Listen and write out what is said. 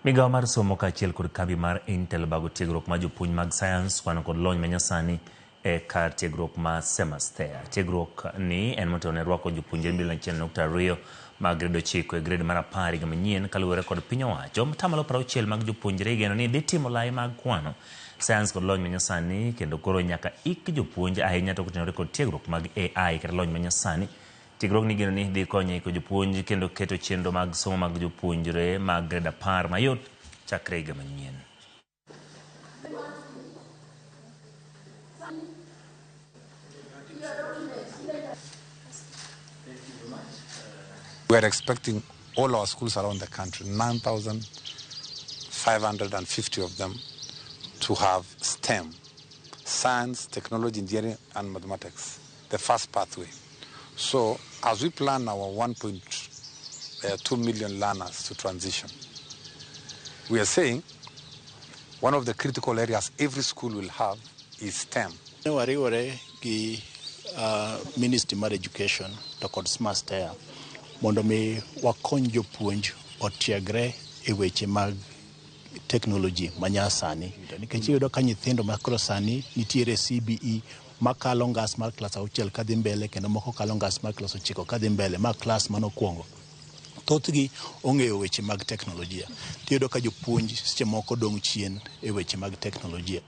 Migawo mar somo kaachiel kod kambi mar Intel obago tiegruok mar jopuonj mag sayans, kwano kod lony manyasani e kar tiegruok ma CEMASTEA. Tiegruok ni en motelo ne rwako jopuonjre milion 1.2 mag grade 9 e grade mar 10 higa manyien kaluwore kod piny owacho. Matamalo 60 mag jopuonjre igeno ni dhi timo lai mag kwano, sayans kod lony manyasani kendo koro nyaka ik jopuonj ahinya to kotenore kod tiegruok mag AI kata lony manyasani. Tiegruogni igeno ni dhi konyo e iko jopuonj kendo keto chenro mag somo mag jopuonjre mag grade 10 mayot chakre higa manyien. We are expecting all our schools around the country, 9,550 of them, to have STEM, science, technology, engineering, and mathematics, the first pathway. So as we plan our 1.2 million learners to transition, we are saying one of the critical areas every school will have is STEM. Ne wariwore gi Ministry mar Education to kod CEMASTEA mondo mi wakony jopuonj otiegre e weche mag teknoloji manyasani, nikech iyudo ka nyithindo ma koro sani nitiere CBE makalo ngas mar klas 6 kadhi mbele, kendo moko kalo ngas mar klas 9 kadhi mbele, ma klas manokwongo thothgi ong'eyo weche mag teknolojia. Tiyudo ka jopuonj seche moko dong' chien e weche mag teknolojia.